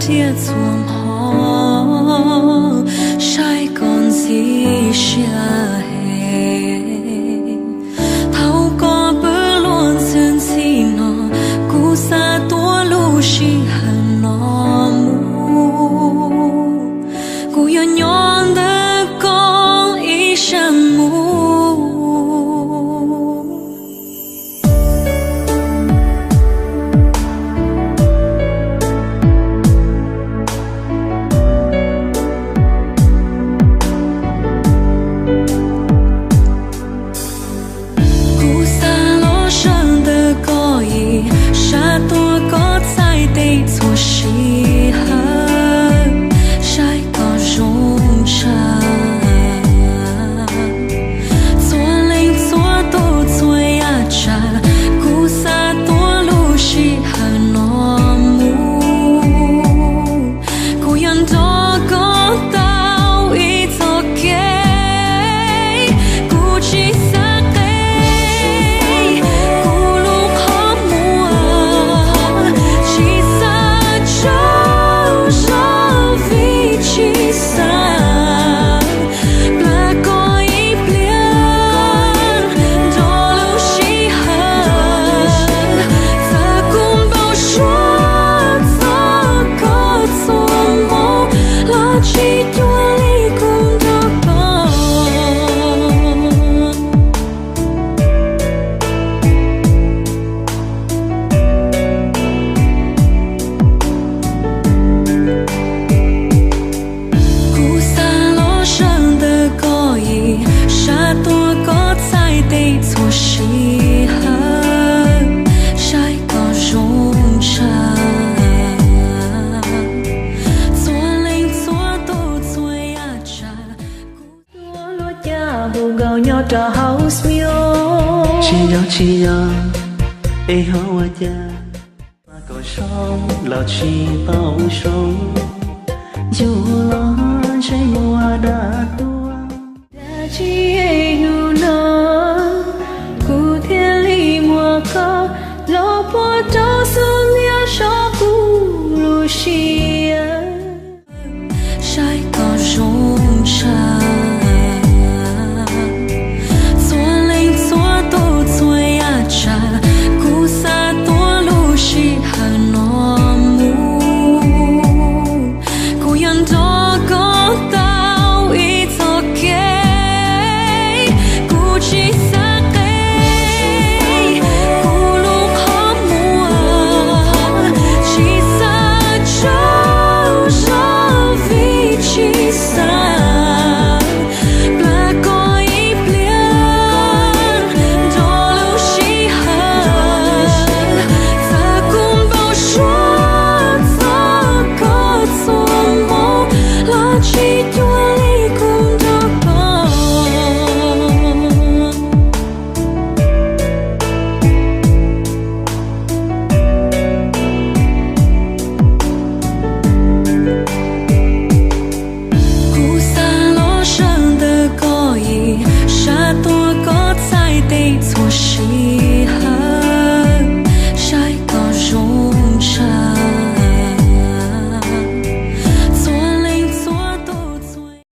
Tiaj txhua hmo saib koj ntxim siab heev. Thaum koj pw luag ntxhi ntxhi no, kuv xav tuav lub sij hawm no mus. Kuv yuav nyob ntawm koj ib sab mus. Kuv xav los sawv ntawm koj ib sab, tuav koj txhais tes txhua sij hawm, saib koj zoo tshaj. Txhua leej txhua tus txhua yav tsav, kuv xav tuav lub sij hawm no mus. Kuv yuav nrog koj taug ib txoj kev, kuv tsis xav qeeb kuv lub qhov muag, tsis xav tsaug zog vim tsis xav plam koj ib pliag nrog lub sij hawm. Txawm kuv npau suav txog koj txhua hmo los tsis cuag li kuv nrog koj. Kuv xav los sawv ntawm koj ib sab, tuav koj txhais tes txhua sij hawm, saib koj zoo tshaj. Txhua leej txhua tus txhua yav tsav, kuv tuav luag caj hu nkaus nyob rau hauv smio. Tsis yog tsis yog, es ho ua cas mas kom zoo los tsis tau zoo, yus los ntshe muaj dab tuag. Dab tsi hnub no kuv thiaj li muaj koj los puag rau xub ntiag saum kuv lub sij